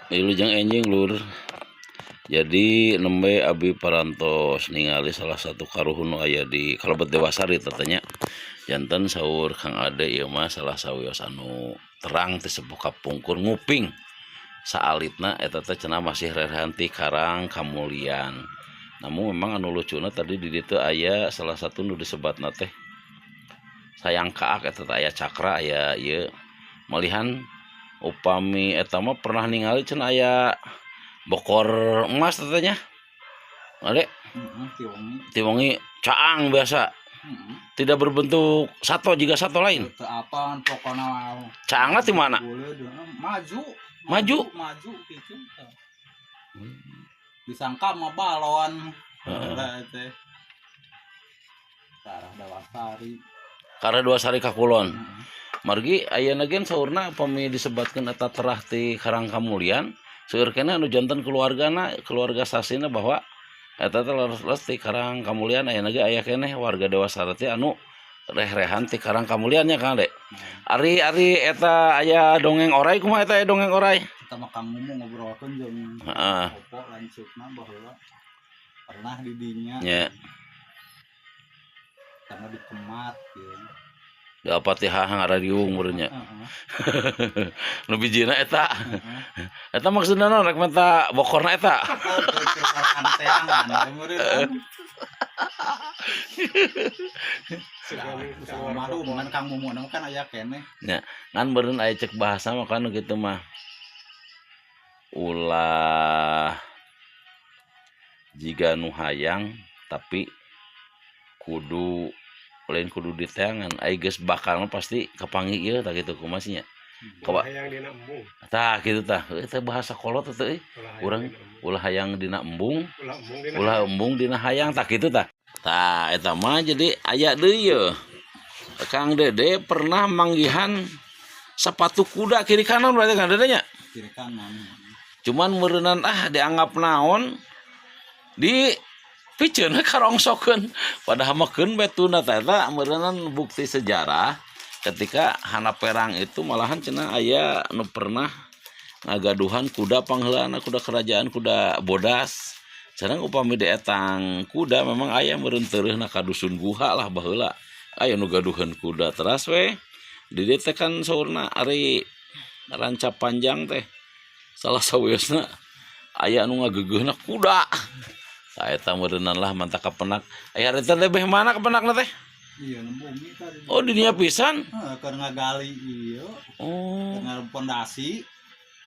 Wilujeng enjing, Lur. Jadi nembe abi parantos ningali salah satu karuhun nu aya di kalebet Dewasari teteh nya. Janten saur Kang Ade ieu mah salah sawios anu terang teh sepuh kapungkur nguping saalitna eta teh cenah masih rerehan ti Karang Kamulian. Namun memang anu lucuna tadi di ditu aya salah satu nu disebatna teh sayang kaak, eta teh aya cakra, aya ieu malihan upami eta mah pernah ningali cenah aya bokor emas teteh nya. Ade. Heeh, ti wengi. Ti wengi caang biasa. Tidak berbentuk sato jiga sato lain. Teu apal pokona mah. Caangna ti mana? Boleh deh, maju. Maju? Maju gitu. Disangka mah balon. Heeh. Teh. Ke arah Dawasari. Karena Dewasari ka kulon. Heeh. Margi ayeuna ge saurna upami disebatkeun eta terah ti Karang Kamulian, seueur keneh anu janten keluargana, keluarga sasina bahwa eta teh leres-leres ti Karang Kamulian. Ayeuna ge aya keneh warga Dewasari teh anu reh-rehan ti Karang Kamulian nya, Kang Ade. Ari ari eta aya dongeng orai kumaha eta aya dongeng orai? Kita mah Kang Mumu ngobrolkeun jeung opo lanceukna baheula pernah di dinya karena dikemat gitu. Da Fatihah ngarariung meureun nya. Heeh. Nu bijina eta. Heeh. Eta maksudna naon rek minta bokorna eta? Teangan meureun. Almarhum kan Kang Mumu kan aya keneh. Nya, ngan meureun aya cek bahasa mah kan kitu mah. Ulah jiga nu hayang tapi kudu lain kudu diteangan, ai geus bakal mah pasti kapanggih ieu tah kitu, kumaha sih nya? Kawa Hayang dina embung. Tah kitu tah, eta bahasa kolot teh euy. Ulah Urang hayang dina embung. Ulah hayang dina embung, Ulah embung dina ulah embung dina hayang, tah kitu tah. Tah eta mah jadi aya deui ye. Kang Dede pernah manggihan sepatu kuda kiri kanan berarti Kang Dede nya. Kiri kanan. Cuman meureunan ah dianggap naon di piceun we karongsokeun, padahal mah keun betuna teh eta meureunan bukti sejarah ketika handap perang itu malahan cenah aya nu pernah ngagaduhan kuda pangheulana, kuda kerajaan, kuda bodas. Sareng upami dietang kuda memang aya meureun teureurna ka dusun guha lah, baheula aya nu gaduheun kuda teras we di dieu teh kan saurna ari Ranca Panjang teh salah sawiosna aya anu ngageugeuna kuda. Tah eta meureunnan lah mantak kapenak aya harita teh beh mana kapenakna teh? Iya, nembungi tadi. Oh, di dinya pisan. Heeh, keur ngagali ieu, Oh. keur pondasi.